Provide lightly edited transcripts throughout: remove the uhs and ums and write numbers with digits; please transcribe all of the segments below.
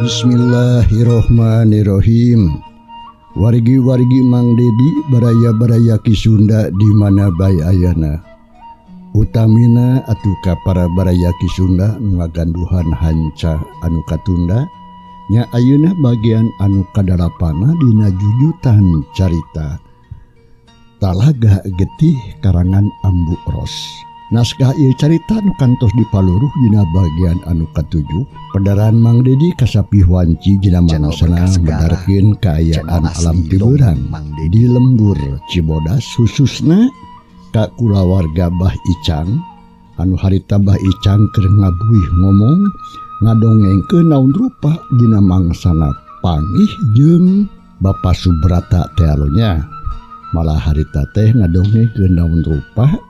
Bismillahirrohmanirrohim. Wargi-wargi Mang Dedi baraya-baraya Ki Sunda di mana bae ayana. Utamina atuh ka para baraya Ki Sunda nu ngaganduhan hanca anu katunda nya ayeuna bagian anu kadalapana dina jujutan carita Talaga Getih karangan Ambu Ros. Naskah ieu carita nu kantos dipaluruh dina bagian anu katujuh. Pedaran Mang Dedi kasapih wanci dina Channel mangsana Berkah Segara, medarkeun channel kaayaan alam asli tibeurang Dongeng Mang Dedi. di lembur Cibodas khususna ka kulawarga Bah Icang anu harita Bah Icang keur ngabuih ngomong ngadongengkeun naon rupa dina mangsana panggih jeung Bapa Subrata teh nya. Malah harita teh ngadongengkeun naon rupa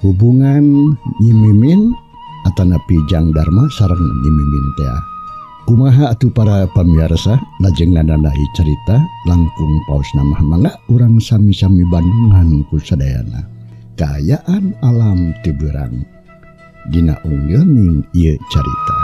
hubungan Nyi Mimin atanapi Jang Dharma sareng Nyi Mimin teh. Kumaha atuh para pamirsa lajeng ngadandai carita langkung paos namah mangga urang sami-sami bandungan ku sadayana. Kaayaan alam tibeurang dina unggeuning ieu carita.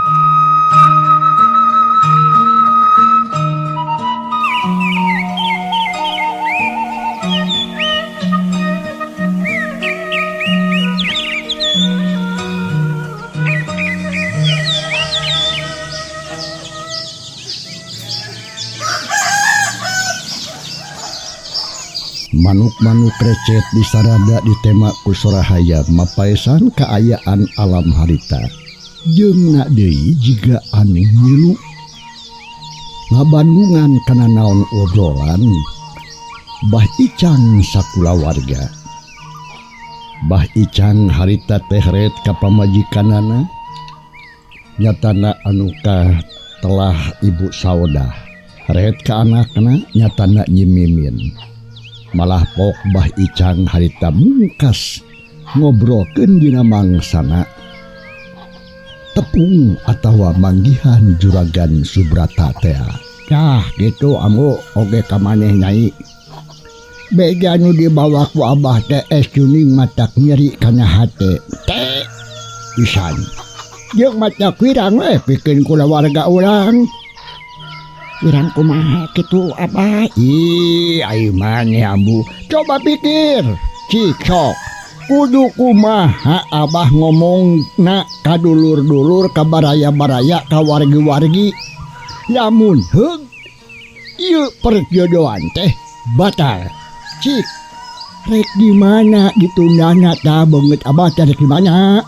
Manuk-manuk recet disarada ditema ku sorahaya mapaesan kaayaan alam harita. Jeung na deui jiga anu ngilu ngabandungan kana naon obrolan Bah Icang sakulawarga. Bah Icang harita teh ret ka pamajikanana nyatana anu ka telah Ibu Saodah ret ka anakna nyatana Nyi Mimin. Malah pok Bah Icang harita mungkas ngobrolkeun dina mangsana tepung atawa manggihan juragan Subrata teh. Tah gitu ambu oge ka maneh nyai. Beja nu dibawa ku abah teh es kuning matak nyeri kana hate. Teh pisan. Jeung matak wirang we pikeun kulawarga urang. Wirang kumaha kitu abah? Ih, ai maneh ambu. Coba pikir. Cik sok. Kudu kumaha abah ngomongna ka dulur-dulur, ka baraya-baraya, ka wargi-wargi. Lamun heug ieu perjodohan teh batal. Cik, rek di mana ditundana tah beungeut abah teh rek di mana?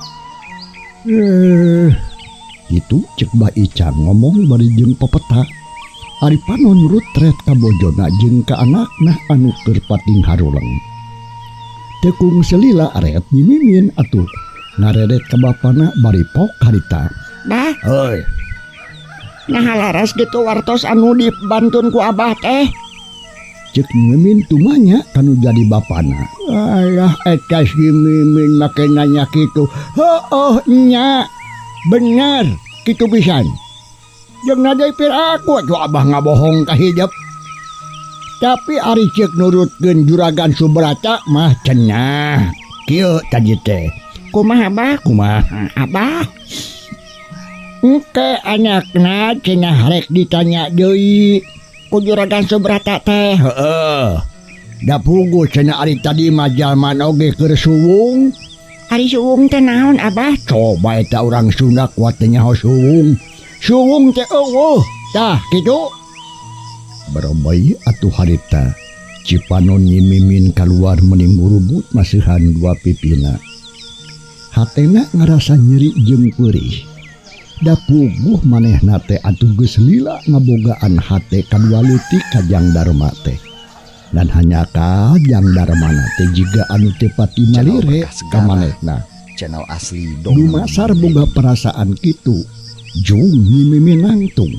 Itu cek Bah Icang ngomong bari jeung pepeta. Ari panon rutret ka bojona jeung ka anakna anu keur pating haruleng. Tekung selila ret Nyi Mimin atuh ngareret ka bapana bari pok harita. Bah, heuy. Nah laras gitu wartos anu dibantun ku abah teh. Cek Nyi Mimin tumanya kanu jadi bapana. Alah eta si Mimin make nanya kitu. Heueuh nya. Bener kitu pisan. Jeung nadai pir aku atuh abah ngabohong ka hidep. Tapi ari ceuk nurutkeun juragan Subrata mah cenah. Kieu tadi teh. Kumaha abah? Kumaha abah? Engke anakna cenah rek ditanya deui ku juragan Subrata teh. Heeh. Da puguh cenah ari tadi mah jalma oge keur suwung. Ari suwung teh naon abah? Coba eta urang Sunda kuat teh nyaho suwung. Suwung teh eueuh. Tah kitu. Baroboi atuh harita Cipanon Nyi Mimin kaluar meuni murubut masihan dua pipina. Hatena ngarasa nyeri jeung peurih. Da puguh manehna teh atuh geus lila ngabogaan hate kadua leutik ka Jang Dharma teh. Dan hanya ka Jang Dharma teh jiga anu teu pati Channel malire Berkah ka Segara, manehna. channel asli Dongeng Dumasar Mang boga Dedi. perasaan kitu. Jung Nyi Mimin nangtung.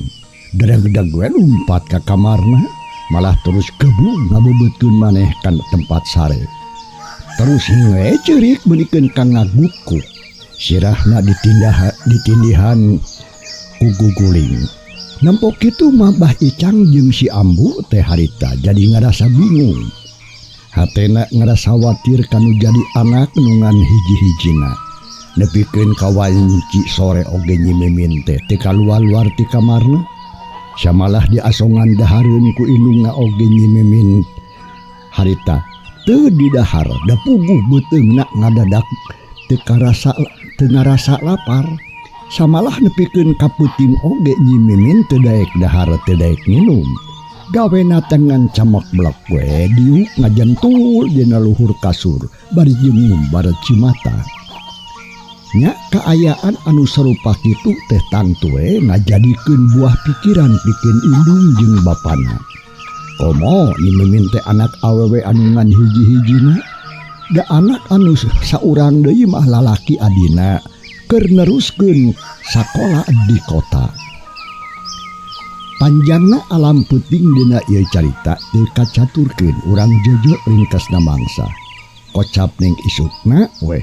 Dedeg-deg we lumpat ka kamarna, malah terus gebung ngabebeutkeun maneh ka tempat sare. Terus we ceurik meulikeun ka ngagukuk. Sirahna ditindihan ku guguling. Nempo kitu mah Bah Icang jeung si Ambu teh harita jadi ngarasa bingung. Hatena ngarasa khawatir kanu jadi anak nu ngan hiji-hijina. Nepikeun ka wanci sore oge Nyi Mimin teh teu kaluar-luar ti kamarna. Samalah diasongan dahareun ku indungna oge Nyi Mimin harita teu didahar da puguh beuteungna ngadadak teu karasa teu ngarasa lapar. Samalah nepikeun ka peuting oge Nyi Mimin teu daek dahar teu daek nginum. Gawena teh ngan camek blek we diuk ngajentul dina luhur kasur bari jeung ngumbar cimata. Nya kaayaan anu sarupa kitu teh tangtu we ngajadikeun buah pikiran pikeun indung jeung bapana. Komo Nyi Mimin teh anak awewe anu ngan hiji-hijina, da anak anu saurang deui mah lalaki adina keur neruskeun sakola di kota. Panjangna alam peuting dina ieu carita teu kacaturkeun urang jojo ringkasna mangsa. Kocap ning isukna weh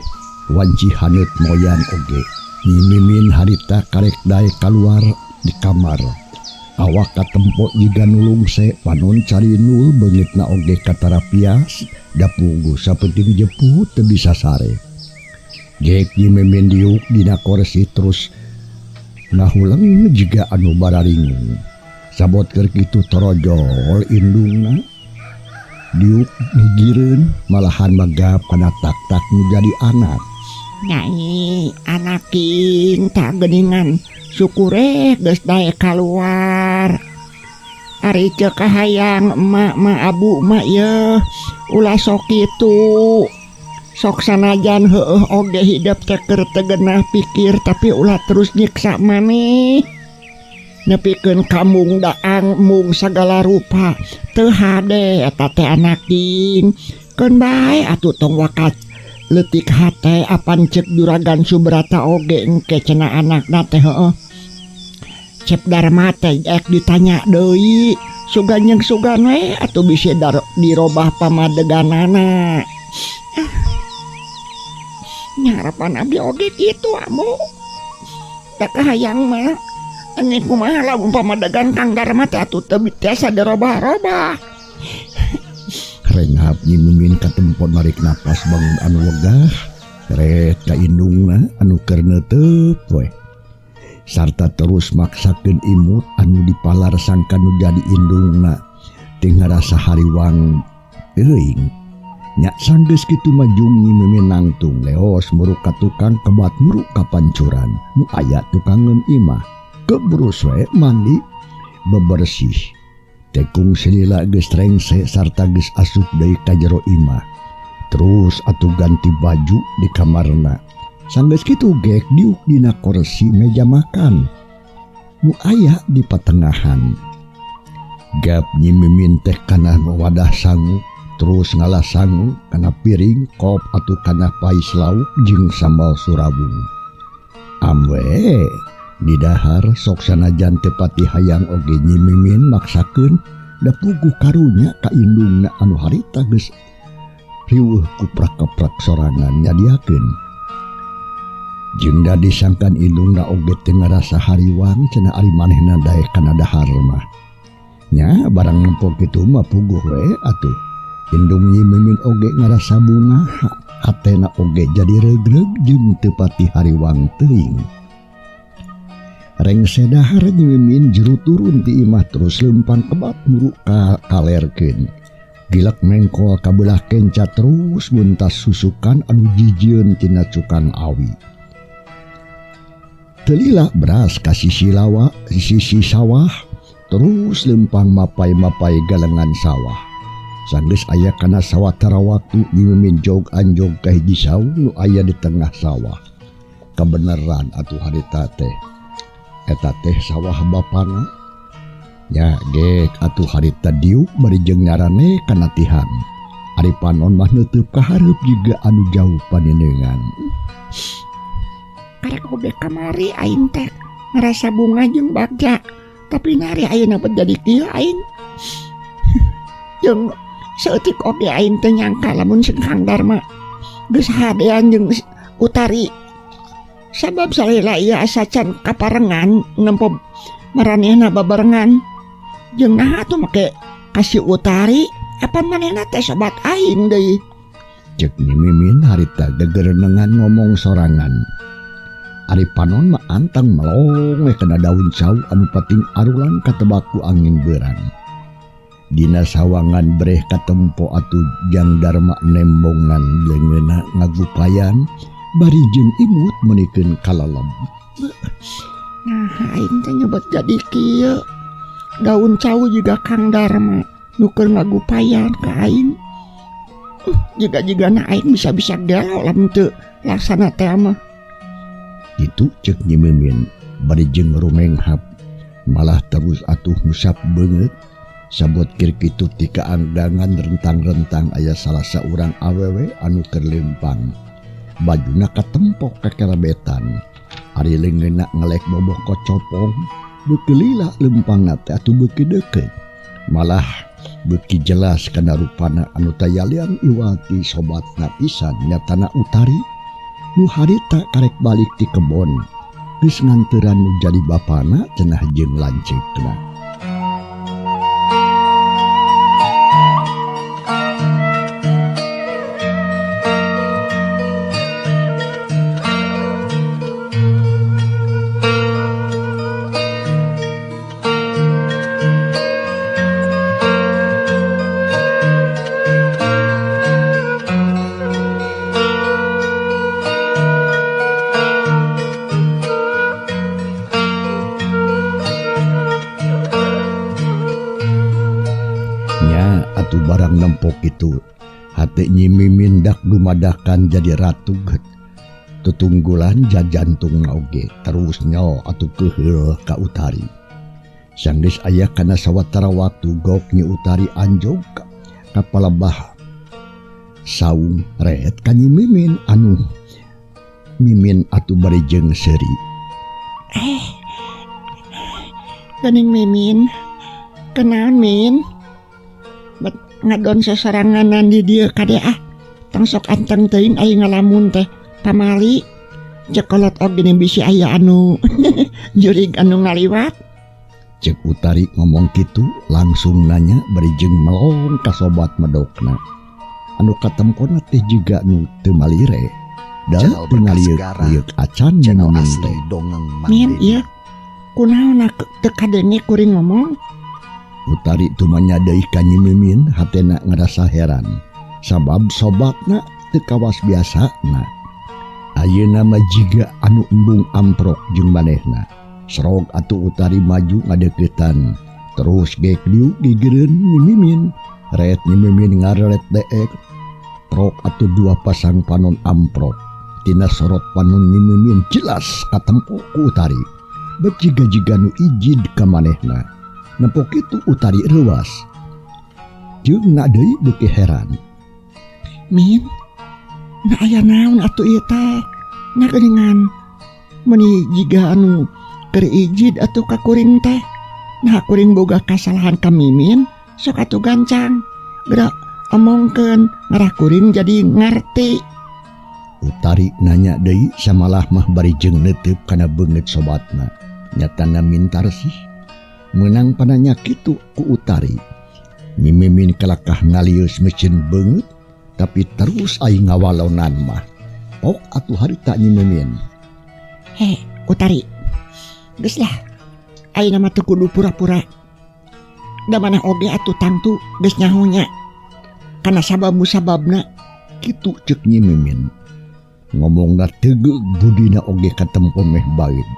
wanci haneut moyan oge. Nyi Mimin harita karek daek kaluar di kamar. Awak katempo jiga nulungse panon carinul beungitna oge katarapias da puguh sapeuting jeput teu bisa sare. Gek Nyi Mimin diuk dina korsi terus ngahuleng jiga anu bararingung. Sabot keur kitu torojol indungna diuk gigireun malahan magap kana tak-tak nu jadi anak. Nyai anaking tak geuningan syukure geus daek kaluar. Ari ceuk kahayang emak mah abu mah yeuh ulah sok kitu. Sok sanajan heueuh oge hidep teh keur teu geunah pikir tapi ulah terus nyiksa maneh. Nepikeun kamung daang mung sagala rupa teu hade eta teh anaking. Keun bae atuh tong wakat leutik hate apan ceuk Juragan Subrata oge engke cenah anakna teh heueuh. Cep Darma teh ek ditanya deui sugan jeung sugan we atuh bisi dirobah pamadeganana. Nyarapan abdi oge kitu amu. Da kahayang mah ane kumaha lamun pamadegan Kang Darma teh atuh teu tiasa dirobah-robah. Renghap Nyi Mimin katempo narik napas bangun anu wegah ret ka indungna anu keur neuteup we. Sarta terus maksakeun imut anu dipalar sangkan nu jadi indungna teu ngarasa hariwang teuing. Nya sanggeus kitu mah jung Nyi Mimin nangtung leos muruk ka tukang kebat muruk ka pancuran nu aya tukangeun imah. Kebrus we mandi bebersih. Tekung selila geus rengse sarta geus asup deui ka jero imah. Terus atuh ganti baju di kamarna. Sanggeus kitu gek diuk dina kursi meja makan nu aya di patengahan. Gap Nyi Mimin teh kana wadah sangu, terus ngalah sangu kana piring kop atuh kana pais lauk jeung sambal surawung. Amwe didahar sok sanajan teu pati hayang oge Nyi Mimin maksakeun da puguh karunya ka indungna anu harita geus riweuh kuprak-keprak sorangan nyadiakeun. Jeung da disangkan indungna oge teu ngarasa hariwang cenah ari manehna daek kana dahar mah. Nya barang nempo kitu mah puguh we atuh. Indung Nyi Mimin oge ngarasa bungah, hatena oge jadi regreg jeung teu pati hariwang teuing. Rengse dahar Nyi Mimin jero turun ti imah terus leumpang kebat muruk ka kalerkeun. Gilek mengkol kabelah kenca terus buntas susukan anu jijieun tina cukang awi. Telila beras ka sisi lawa, sisi sawah, terus leumpang mapai-mapai galengan sawah. Sanggeus aya kana sawatara waktu Nyi Mimin jog anjog ka hiji saung nu aya di tengah sawah. Kabeneran atuh harita teh. Eta teh sawah bapana. Nya gek atuh harita diuk bari jeung nyarane kana tihang. Ari panon mah neuteub ka hareup jiga anu jauh panenengan. Karek oge kamari aing teh ngarasa bunga jeung bagja, tapi nari ayeuna mah jadi kieu aing. Jeung saeutik oge aing teh nyangka lamun si Kang Darma geus hadean jeung Utari. Sabab salila ieu asa can kaparengan nempo maranehna babarengan. Jeung naha atuh make ka si Utari apan manehna teh sobat aing deui. Ceuk Nyi Mimin harita gegerenengan ngomong sorangan. Ari panon mah antang melong we kana daun cau anu pating arulang katebak ku angin beurang. Dina sawangan breh katempo atuh Jang Darma nembongan leungeunna ngagupayan bari jeung imut meunikeun kalalem. Nah, aing teh nyebut jadi kieu. Daun cau juga Kang Darma nu keur ngagupayan ka aing. Jiga-jigana aing bisa-bisa gelo lamun teu laksana teh mah. Itu cek Nyi Mimin bari jeung rumenghap malah terus atuh ngusap beungeut sabot kir kitu ti kaangdangan rentang-rentang aya salah saurang awewe anu keur lempang bajuna katempok kakerabetan ari leungeunna ngelek boboh kocopong beuki lila lempangna teh atuh beuki deukeut malah beuki jelas kana rupana anu tayalian iwati sobatna pisan nyatana Utari nu harita karek balik ti kebon geus nganteran nu jadi bapana cenah jeung lanceukna. Atuh barang nempok itu hati Nyi Mimin dak dumadakan jadi ratu tutunggulan jajantung oge terus nyo atuh keheul ka Utari. Sanggeus aya kana sawatara waktu gok Nyi Utari anjog ka palebah saung ret ka Nyi Mimin anu Mimin atuh bari jeung seuri. Geuning Mimin kenaon Min? Bet ngadon seseranganan di dieu kade ah. Tong sok anteng teuing aing ngalamun teh pamali cekolot oge geuning bisi aya anu jurig anu ngaliwat. Cek Utari ngomong kitu langsung nanya bari jeung melong ka sobat medokna. Anu katempona teh jiga nu teu malire. Da teu ngalieu-lieuk acan channel Mimin asli teh. Dongeng Mang Min Dedi. ieu kunaon teu kadenge kuring ngomong? Utari tumanya deui ka Nyi Mimin hatena ngarasa heran sabab sobatna teu kawas biasana. Ayeuna mah jiga anu embung amprok jeung manehna. Serog atuh Utari maju ngadeuketan terus gek diuk gigireun Nyi Mimin. Ret Nyi Mimin ngarelet deek prok atuh dua pasang panon amprok. Tina sorot panon Nyi Mimin jelas katempo ku Utari. Bet jiga-jiga nu ijid ka manehna. Nempok itu Utari reuas. Jeung na deui beuki heran. Min, na aya naon atuh ieu teh? Na geuningan meuni jiga anu keur ijid atuh ka kuring teh. Nah kuring boga kasalahan ka Mimin, sok atuh gancang. Geura omongkeun ngarah kuring jadi ngarti. Utari nanya deui samalah mah bari jeung neuteup kana beungeut sobatna. Nyatana mintar sih. Menang pananya kitu ku Utari. Nyi Mimin kalakah ngalius meuceun beungeut tapi terus aing ngawalonan mah. Pok atuh harita Nyi Mimin. He, Utari. Geus lah. Ayeuna mah teu kudu pura-pura. Da maneh oge atuh tangtu geus nyaho nya. Kana sabab musababna kitu ceuk Nyi Mimin. Ngomongna tegeug budina oge katempo meh baeud.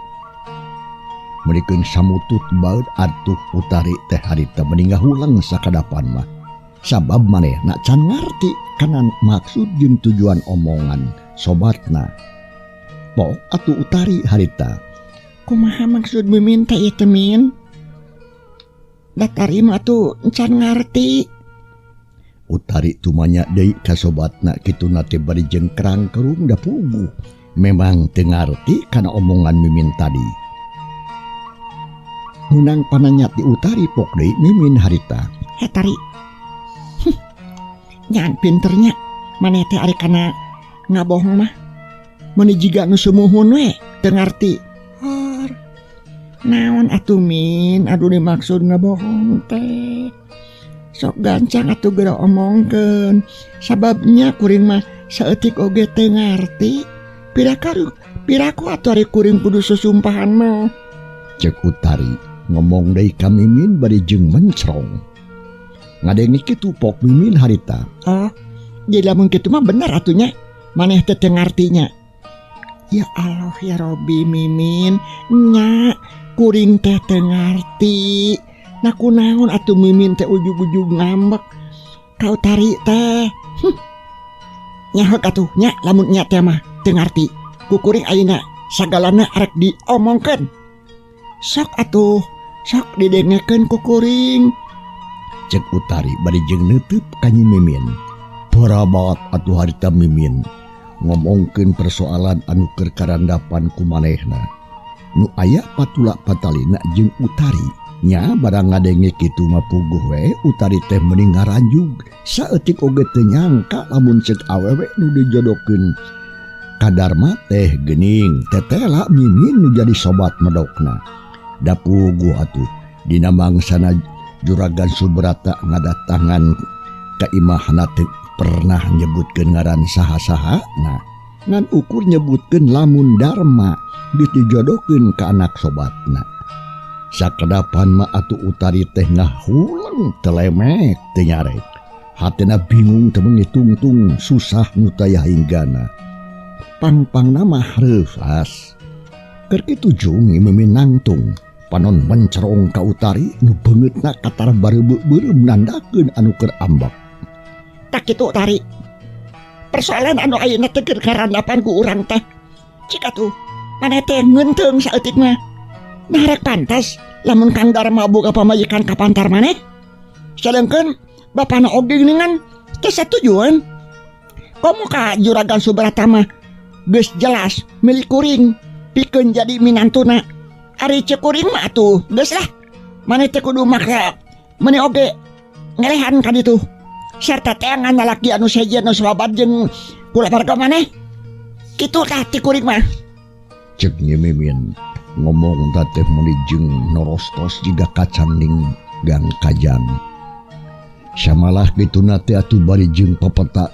Meunikeun samutut baeud atuh Utari teh harita meni ngahulang sakadapan mah. Sabab manehna can ngarti kana maksud jeung tujuan omongan sobatna. Pok atuh Utari harita. Kumaha maksud Mimin teh ieu teh Min? Datari mah atuh can ngarti. Utari tumanya deui ka sobatna kituna teh bari jeung kerang-kerung da puguh. Memang teu ngarti kana omongan Mimin tadi. Menang pananya ti Utari pok deui Mimin harita. He Tari. Nyan pinternya maneh teh ari kana ngabohong mah. Meuni jiga nu sumuhun we teu ngarti. Hor. Naon atuh Min anu dimaksud ngabohong teh? Sok gancang atuh geura omongkeun. Sababnya kuring mah saeutik oge teu ngarti. Piraku atuh ari kuring kudu susumpahan mah. Cek Utari ngomong deui ka Mimin bari jeung mencrong. Ngadenge kitu pok Mimin harita. Oh, jadi lamun kitu mah bener atuh nya. Maneh teh teu ngartinya. Ya Allah ya Robi Mimin, nya kuring teh teu ngarti. Nah kunaon atuh Mimin teh ujug-ujug ngambek ka Utari teh. Nyaho atuh nya lamun nya teh mah teu ngarti. Ku kuring ayeuna sagalana arek diomongkeun. Sok atuh, sok didengekeun ku kuring. Cek Utari bari jeung neuteub ka Nyi Mimin. Barabat atuh harita Mimin ngomongkeun persoalan anu keur karandapan ku manehna. Nu aya patula patalina jeung Utari. Nya barang ngadenge kitu mah puguh we Utari teh meni ngaranjug. Saeutik oge teu nyangka lamun ceuk awewe nu dijodohkeun ka Darma teh geuning tetela Mimin nu jadi sobat medokna. Da puguh atuh dina mangsana Juragan Subrata ngadatangan ka imahna teu pernah nyebutkeun ngaran saha-saha. Nah, ngan ukur nyebutkeun lamun Darma dijodohkeun ka anak sobatna. Sakedapan mah atuh Utari teh ngahuleng telemek teu nyarek. Hatena bingung teu mengitungtung susah nu taya hinggana. Pangpangna mah reufas. Keur kitu jung Mimin nangtung panon mencerong ka Utari nu beungeutna katar bareubeuk-beureum nandakeun anu keur ambek. Tak kitu Utari. Persoalan anu ayeuna teh keur karandapan ku urang teh. Cik atuh maneh teh ngeunteung saeutik mah. Nah rek pantas lamun Kang Darma boga pamajikan ka pantar maneh. Sedengkeun bapana oge geuningan teu satujuan. Komo ka Juragan Subrata mah geus jelas milik kuring pikeun jadi minantuna. Ari ceuk kuring mah atuh geus lah. Maneh teh kudu maksa meuni oge ngelehan ka ditu. Serta teangan lalaki anu sejen nu sobat jeung kulawarga maneh. Kitu tah ti kuring mah. Cek Nyi Mimin ngomong teh meuni jeung norostos jiga kacang ning gang kajang. Samalah kituna teh atuh bari jeung pepeta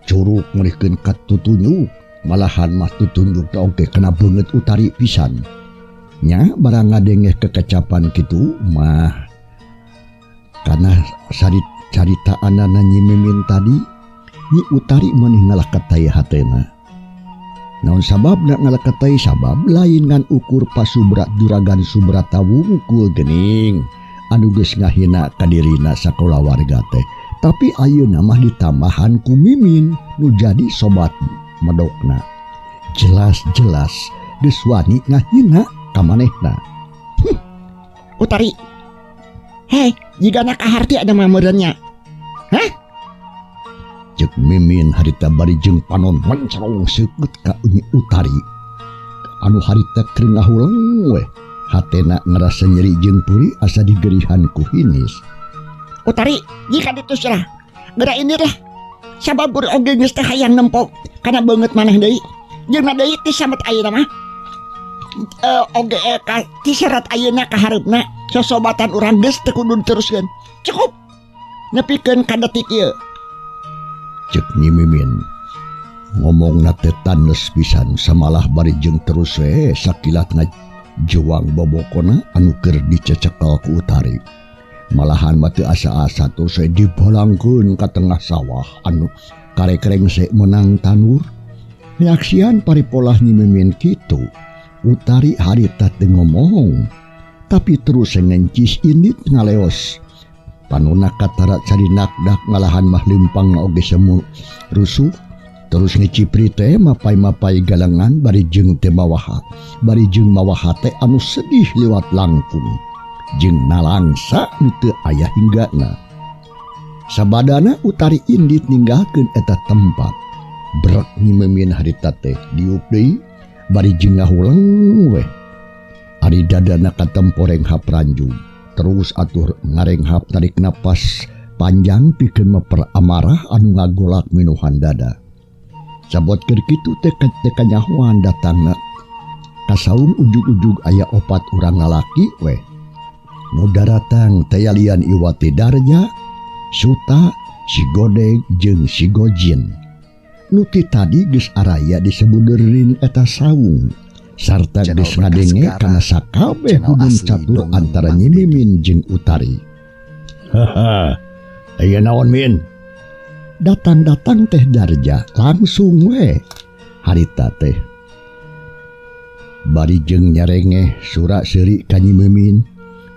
curug meurikeun ka tutunjuk, malahan mah tutunjuk teh oge kana beungeut Utari pisan. Nya barang ngadenge kekecapan kitu mah kana caritaanana Nyi Mimin tadi, Nyi Utari meuni ngalakatai hatena. Naon sababna ngalakatai sabab lain ngan ukur pasubrat Juragan Subrata wungkul geuning anu geus ngahina ka dirina sakulawarga teh. Tapi ayeuna mah ditambahan ku Mimin nu jadi sobat medokna. Jelas-jelas geus wani ngahina ka manehna. Utari. Hei, jigana kaharti ada mah meureunnya. Hah? Cek Mimin harita bari jeung panon mencerong seukeut ka Nyi Utari. Anu harita keur ngahuleng we. Hatena ngarasa nyeri jeung peuri asa digerihan ku hinis. Utari, jika ditu sirah, geura ini lah. Sabab kuring oge geus teh hayang nempo kana beungeut maneh deui. Jeung deui ti samet ayeuna mah. Oge ka ti serat ayeuna ka hareupna sosobatan urang geus teu kudu diteruskeun. Cukup. Nepikeun ka detik ieu. Cek Nyi Mimin ngomongna teh tandes pisan samalah bari jeung terus we sakilat ngajewang bobokona anu keur dicecekel ku Utari. Malahan mah teu asa-asa terus we dibolangkeun ka tengah sawah anu karek-rengse meunang tanur. Nyaksian paripolah Nyi Mimin kitu, Utari harita teu ngomong tapi terus ngencis indit ngaleos. Panona katara carinak-dak ngalahan mah lempang oge semu rusuh terus ngecipri teh mapai-mapai galengan bari jeung teh mawaha bari jeung mawaha teh anu sedih lewat langkung jeung nalangsa nu teu aya hinggana. Sabadana Utari indit ninggalkeun eta tempat. Brek Nyi Mimin harita teh diuk deui bari jeung ngahuleng weh. Ari dadana katemporeng hapranjung. Terus atuh ngarenghap tarik napas panjang pikeun meper amarah anu ngagolak minuhan dada. Sabot keur kitu teh kanyahoan datangna. Kasaum ujug-ujug aya opat urang lalaki weh. Nu daratang teh lian Iwati Darja, Suta, si Godeg jeung si Gojin. Nu ti tadi geus araya disebudeureun eta saung sarta Channel geus Berkas ngadenge Segara, kana sakabeh channel hubung asli catur Dongeng antara Mang Nyi Dedi. Mimin jeung Utari. Haha, aya naon Min? Datang-datang teh Darja langsung we harita teh. Bari jeung nyarengeh sura seuri ka Nyi Mimin,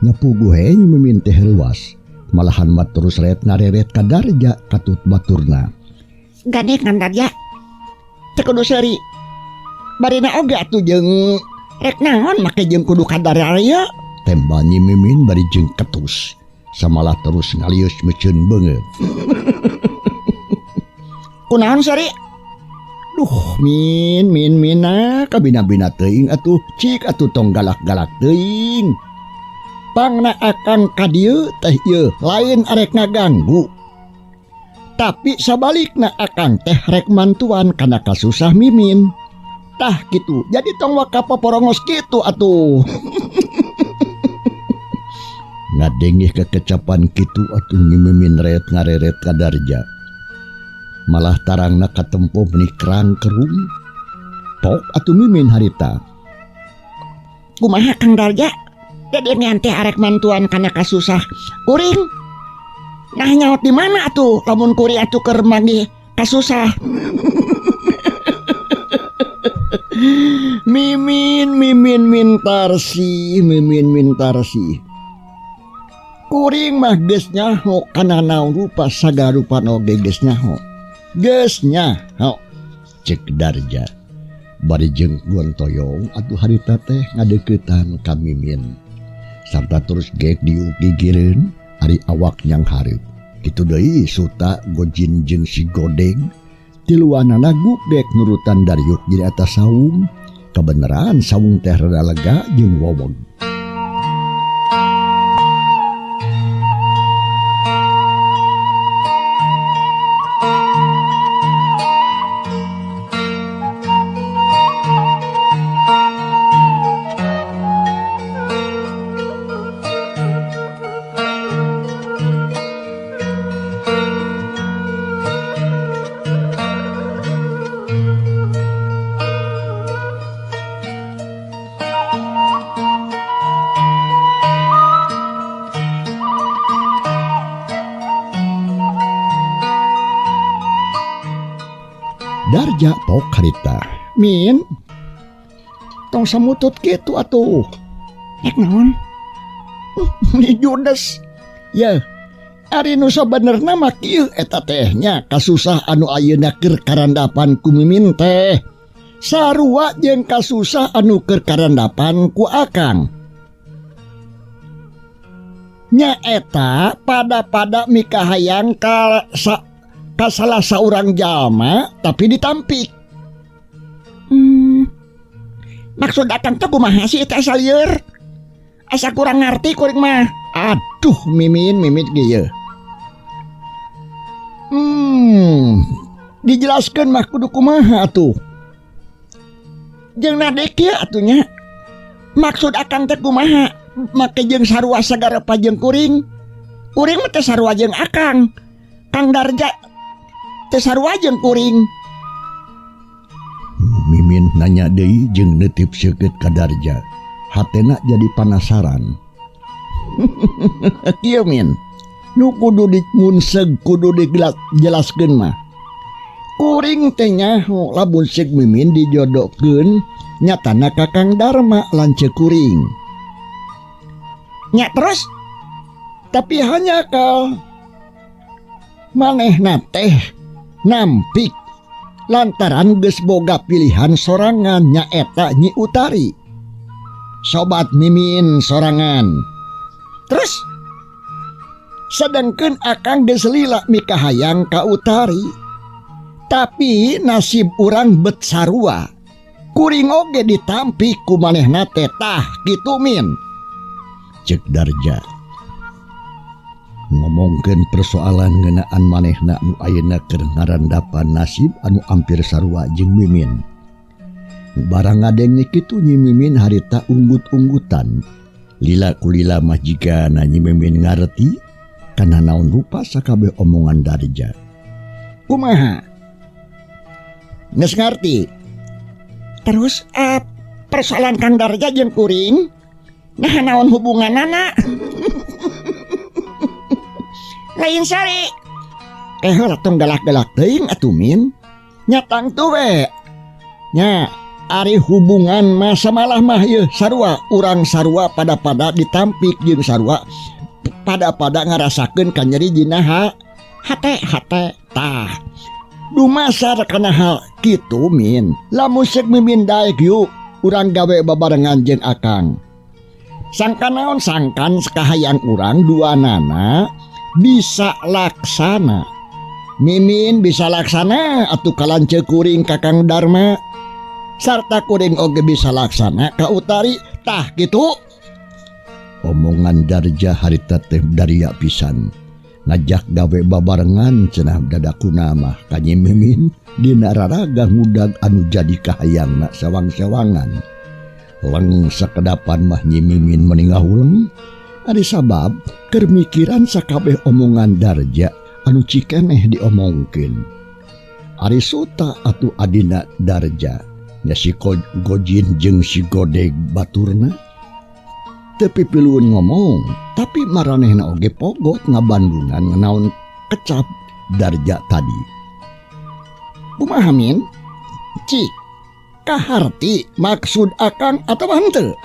nyapuguh he Nyi Mimin teh reuas. Malahan mah terus ret ngareret ka Darja katut baturna. Gandeng Kang Darja. Teu kudu seuri. Barina oge atuh jeung rek naon make jeung kudu ka Darja. Tembal Nyi Mimin bari jeung ketus. Samalah terus ngalius meuceun beungeut. Kunaon seuri? Duh, Min, Min, Mina, kabina-bina teuing atuh, cik atuh tong galak-galak teuing. Pangna akang ka dieu teh ieu lain arek ngaganggu. Tapi sabalikna akang teh rek mantuan kana kasusah Mimin. Tah kitu, jadi tong waka poporongos kitu atuh. Ngadengih kekecapan kitu atuh Nyi Mimin ret ngareret ka Darja. Malah tarangna katempo meni kerang kerung. Pok atuh Mimin harita. Kumaha Kang Darja? Dedengean teh arek mantuan kana kasusah kuring. Nah nyaot di mana atuh lamun kuring atuh keur manggih kasusah. Mimin, Mimin Mintarsih, Mimin Mintarsih. Kuring mah geus nyaho kana naon rupa sagarupa oge geus nyaho. Geus nyaho cek Darja. Bari jeung gontoyong atuh harita teh ngadeuketan ka Mimin. Sarta terus gek diuk gigireun ari awak nyang hareup. Kitu deui Suta Gojin jeung si Godeng tiluanana gugdek nurutan Daryuk di atas saung. Kebenaran saung teh rada lega jeung wowog. Darja pok harita. Min, tong samutut kitu atuh. Rek naon? Ni judes. Yeuh, ari nu sabenerna mah kieu eta teh nya kasusah anu ayeuna keur karandapan ku Mimin teh. Sarua jeung kasusah anu keur karandapan ku Akang. Nya eta pada-pada mikahayang ka ka salah saurang jalma tapi ditampik. Maksud akang teh kumaha sih eta asa lieur? Asa kurang ngarti kuring mah. Aduh Mimin, Mimin ge yeuh. Dijelaskeun mah kudu kumaha atuh. Jeung nade kieu atuh nya. Maksud akang teh kumaha? Make jeung sarua sagarepa jeung kuring. Kuring mah teh sarua jeung akang. Kang Darja teh sarua jeung kuring. Mimin nanya deui jeung neutip seukeut ka Darja. Hatena jadi panasaran. Kieu Min, nu kudu dimunseg kudu dijelaskeun mah. Kuring teh nyaho lamun seuk Mimin dijodohkeun nyatana ka Kang Darma lanceuk kuring. Nya terus? Tapi hanya ka manehna teh nampik lantaran geus boga pilihan sorangan nyaeta Nyi Utari. Sobat Mimin sorangan. Terus? Sedangkeun akang geus lila mikahayang ka Utari. Tapi nasib urang bet sarua. Kuring oge ditampik ku manehna teh tah kitu Min. Cek Darja. Ngomongkeun persoalan ngeunaan manehna nu ayeuna keur ngarandapan nasib anu ampir sarua jeung Mimin. Barang ngadenge kitu Nyi Mimin harita unggut-unggutan. Lila kulila mah jigana Nyi Mimin ngareti kana naon rupa sakabeh omongan Darja. Kumaha? Geus ngarti. Terus persoalan Kang Darja jeung kuring nah naon hubunganana? Lain sari. Heula tong galak-galak teuing atuh Min. Nya tangtu we. Nya ari hubungan mah samalah mah yeuh sarua urang sarua pada-pada ditampik jeung sarua pada-pada ngarasakeun kanyeri dina hate hate tah. Dumasar kana hal kitu Min. Lamun seuk Mimin daek yuk urang gawe babarengan jeung Akang. Sangkan naon sangkan kahayang urang dua nana bisa laksana. Mimin bisa laksana atuh kalanceuk kuring ka Kang Darma. Sarta kuring oge bisa laksana ka Utari tah kitu. Omongan Darja harita teh daria pisan. Ngajak gawe babarengan cenah dadakuna mah ka Nyi Mimin dina raraga ngudag anu jadi kahayangna sawang-sawangan. Leng sakedapan mah Nyi Mimin meni ngahuleng. Ari sabab keur mikiran sakabeh omongan Darja anu cikeneh diomongkeun. Ari Suta atuh adina Darja nya si Gojin jeung si Godeg baturna. Teu pipilueun ngomong, tapi maranehna oge pogot ngabandungan ngenaon kecap Darja tadi. Kumaha Min? Cik, kaharti maksud Akang atawa henteu?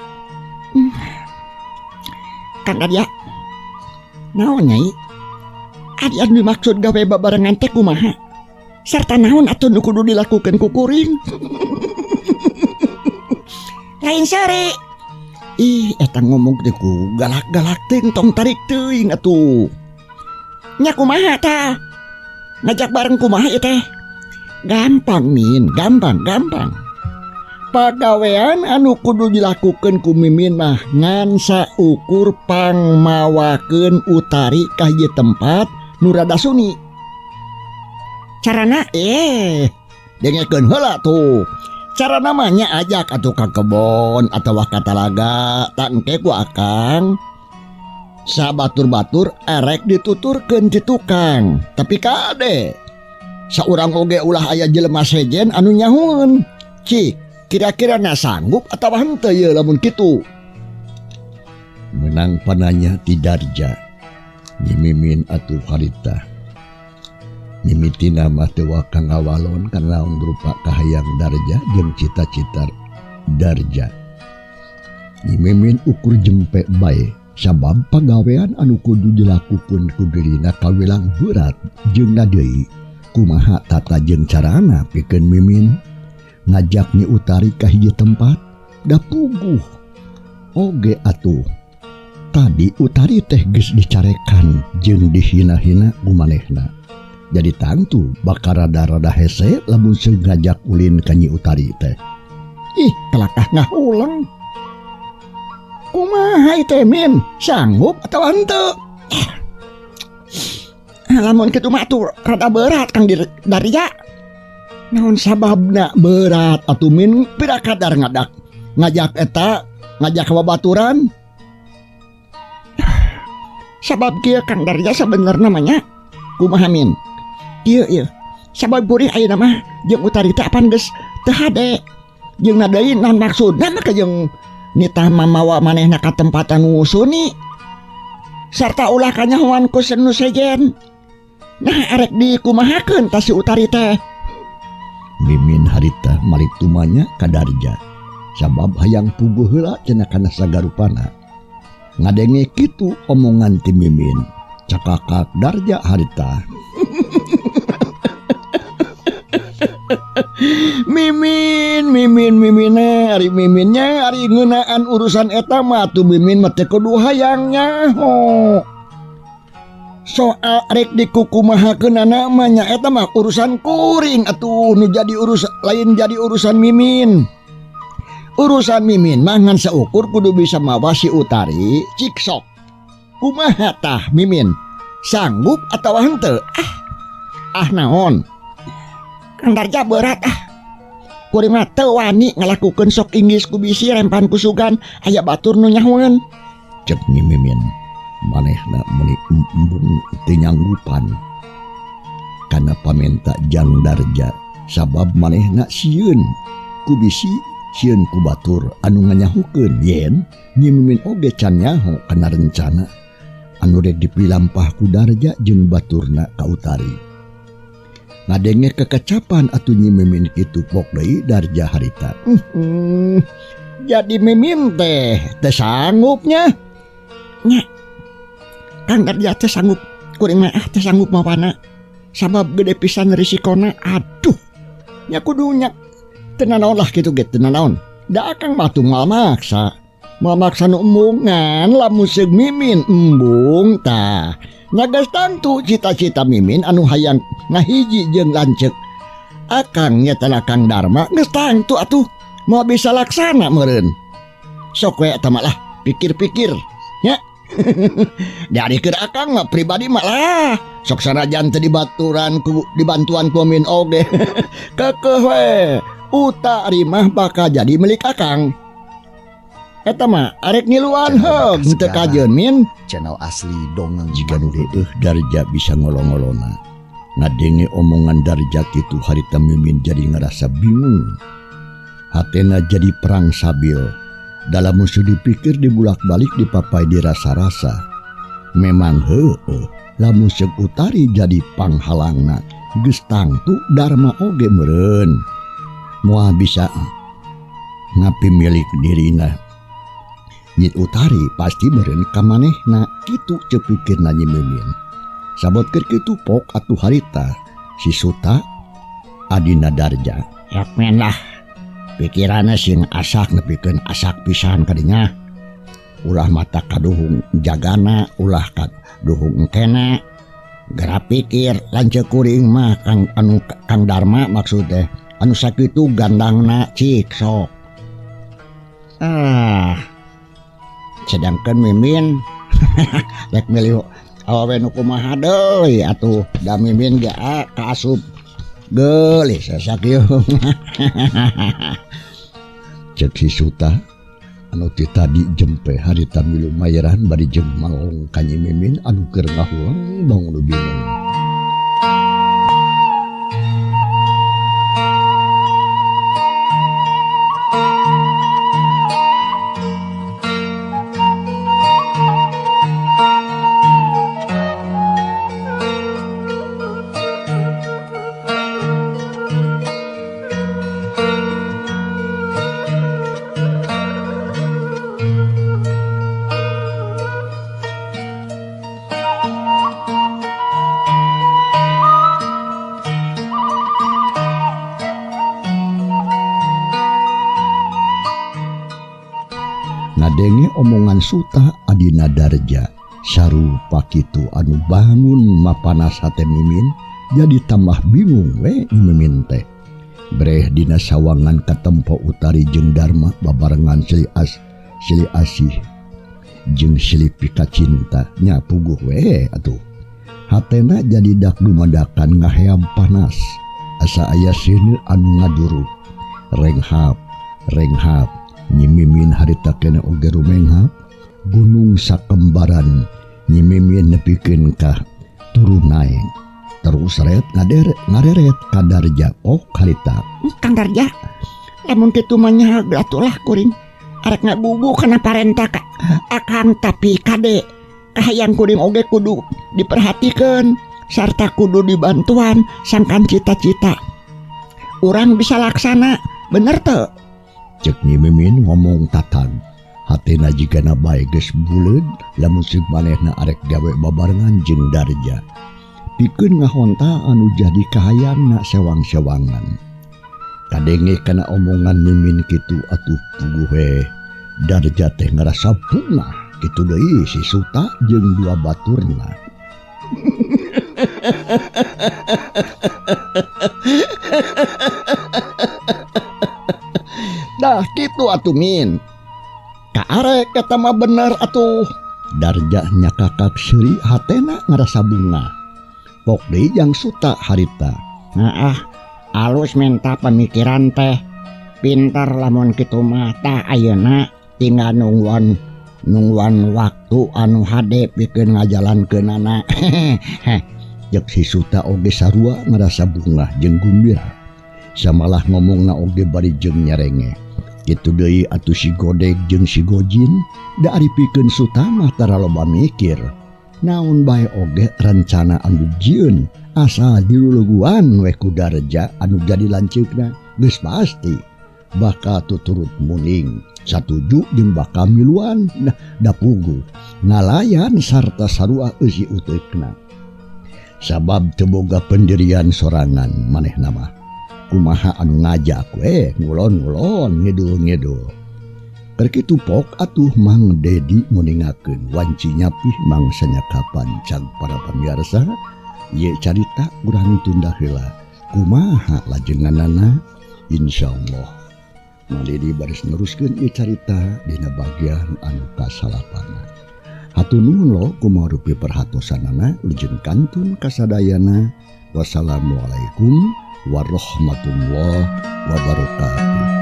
Kang Darja, naon Nyai? Ari anu dimaksud gawe babarengan teh kumaha? Sarta naon atuh nu kudu dilakukeun ku kuring? Lain sare. Ih, eta ngomong teh ku galak-galak teuing tong tarik teuing atuh. Nya kumaha tah? Ngajak bareng kumaha ieu teh? Gampang Min, gampang, gampang. Pagawean anu kudu dilakukeun ku Mimin mah ngan saukur pangmawakeun Utari ka hiji tempat nu rada suni. Carana dengekeun heula tuh. Carana mah nya ajak atuh ka kebon atawa ka talaga, tak engke ku Akang. Sabatur-batur erek dituturkeun ti tukang, tapi kade saurang oge ulah aya jelema sejen anu nyahueun. Cik, kira-kira na sanggup atawa henteu ye lamun kitu? Menang pananya ti Darja. Nyi Mimin atuh harita. Mimitina mah teu waka ngawalon kana naon rupa kahayang Darja jeung cita-cita Darja. Nyi Mimin ukur jempe bae sabab pagawean anu kudu dilakukeun ku dirina kawilang berat jeung deui. Kumaha tata jeung carana pikeun Mimin ngajak Nyi Utari ka hiji tempat da puguh. Oge atuh tadi Utari teh geus dicarekan jeung dihina-hina ku manehna. Jadi tangtu bakal rada-rada hese lamun seung ngajak ulin ka Nyi Utari teh. Ih, kelakah ngahuleng. Kumaha ieu teh Min? Sanggup atawa henteu? Lamun kitu mah atuh rada berat Kang Darja. Naon sababna berat atuh Min? Pira kadar ngadak ngajak eta ngajak babaturan? Sabab kieu Kang Darja sabenerna mah nya. Kumaha Min? Ieu ieu. Sabab kuring ayeuna mah jeung Utari teh apan geus teu hade. Jeung deui naon maksudna mah jeung nitah mamawa manehna ka tempat anu suni. Sarta ulah kanyahoan ku nu sejen. Nah arek dikumahakeun ta si Utari teh. Mimin harita malik tumanya ka Darja. Sabab hayang puguh heula cenah kana sagarupana. Ngadenge kitu omongan ti Mimin. Cakakak Darja harita. Mimin, Mimin, Mimin, ari Miminnya, ari ngeunaan urusan eta mah atuh Mimin mah teu kudu hayang nyaho. Soal rek dikukumahakeunana mah nya eta mah urusan kuring atuh nu jadi urus lain jadi urusan Mimin. Urusan Mimin mah ngan saukur kudu bisa mawa si Utari cik sok. Kumaha tah Mimin? Sanggup atawa henteu? Ah naon? Kang Darja berat ah. Kuring mah teu wani ngalakukeun sok inggis ku bisi rempan ku sugan aya batur nu nyahoeun. Cek Nyi Mimin manehna meuni embung teu nyanggupan kana pamenta Jang Darja Sabab manehna sieun ku bisi sieun ku batur anu nganyahukeun yen Nyi Mimin oge can nyaho kana rencana anu rek dipilampah ku Darja jeung baturna ka Utari. Ngadenge kekecapan atuh Nyi Mimin kitu pok deui Darja harita. Jadi Mimin teh teu sanggupnya. Nya. Kang Darja teh sanggup kuring mah teh sanggup mawana. Sabab gede pisan risikona. Aduh. Nya kudu nya teu nanaon lah kitu ge teu nanaon. Da akang mah tuh moal maksa. Moal maksa nu embungan lamun seug Mimin embung tah. Nya geus tangtu cita-cita Mimin anu hayang ngahiji jeung lanceuk. Akang nya teh Kang Darma geus tangtu atuh. Moal bisa laksana meureun. Sok we eta mah lah pikir-pikir nya. Dari keur akang mah pribadi mah lah sok sanajan teu dibaturan ku dibantuan ku Mimin oge. Kekeuh we Utari mah bakal jadi milik akang. Eta mah arek ngiluan heug teu kajeun Min. Channel asli dongeng Jiga nu heueuh Darja bisa ngolong-ngolona. Ngadenge omongan Darja kitu harita Mimin jadi ngarasa bingung. Hatena jadi perang sabil. Dalam musuh dipikir dibulak-balik dipapai dirasa-rasa. Memang heueuh lamun seug Utari jadi panghalangna geus tangtu Darma oge meureun. Moal bisa ngapi milik dirina. Nyi Utari pasti meureun ka manehna kitu ceuk pikirna Nyi Mimin. Sabot keur kitu pok atuh harita si Suta adina Darja. Yak men lah. Pikiranna sing asak nepikeun asak pisan kadinya. Ulah mata kaduhung jagana, ulah kaduhung engkena. Geura pikir lanceuk kuring mah Kang anu Kang Darma maksud teh. Anu sakitu gandangna cik sok. Ah. Sedangkan Mimin rek milih awewe nu kumaha deui atuh da Mimin ge kaasup geulis sakieu. Cek si Suta anu ti tadi jempe harita milu mayeran bari jeung malong ka Nyi Mimin anu keur ngahulang bangun nu bingung. Ngadenge omongan Suta adina Darja sarupa kitu anu bangun mapanas hate Mimin jadi tambah bingung we Mimin teh. Breh dina sawangan katempo Utari jeung Darma babarengan silih asih jeung silih pikacinta nya puguh we atuh. Hatena jadi dak dumadakan ngaheam panas asa aya seuneu anu ngaduru. Renghap renghap Nyi Mimin harita kene oge rumenghap gunung sakembaran Nyi Mimin nepikeun ka turun naek terus ret ngareret ka Darja ok harita. Kang Darja lamun kitu mah nya atulah kuring arek ngagugu kana parenta ka akang tapi kade kahayang kuring oge kudu diperhatikeun sarta kudu dibantuan sangkan cita-cita urang bisa laksana bener teu? Cek Nyi Mimin ngomong tatag hatena jigana bae geus buleud lamun seug manehna arek gawe babarengan jeung Darja pikeun ngahonta anu jadi kahayangna sewang-sewangan. Kadenge kana omongan Mimin kitu atuh puguh we Darja teh ngarasa bungah kitu deui si Suta jeung dua baturna. Dah kitu atuh Min. Kaarek eta mah bener atuh. Darja nyakakak seuri hatena ngarasa bunga. Pok deui jang Suta harita. Nah, alus minta pemikiran teh. Pintar lamun kitu mah tah ayeuna tinggal nungguan waktu anu hade pikeun ngajalankeunana. Jeung si Suta oge sarua ngarasa bungah jeung gumbira. Samalah ngomongna oge bari jeung nyerenge. Kitu deui atuh si Godeg jeung si Gojin da ari pikeun Sutama tara loba mikir. Naon bae oge rencana anu jieun asal diluluguan we ku Darja anu jadi lanceukna geus pasti bakal tuturut muning satuju jeung bakal miluan nah da puguh ngalayan sarta sarua eusi uteukna. Sabab teu boga pendirian sorangan manehna mah. Kumaha anu ngajak we ngulon-ngulon ngidul-ngidul. Keur kitu pok atuh Mang Dedi muningakeun wanci nyapih mangsanya kapan cag para pamirsa ieu carita urang tunda heula kumaha lajenganana insyaallah Mang Dedi baris neruskeun ieu carita dina bagian anu kasalapana. Hatur nuhun lo kumaha rupi perhatosanana lujeng kantun kasadayana. Wassalamualaikum warahmatullahi wabarakatuh.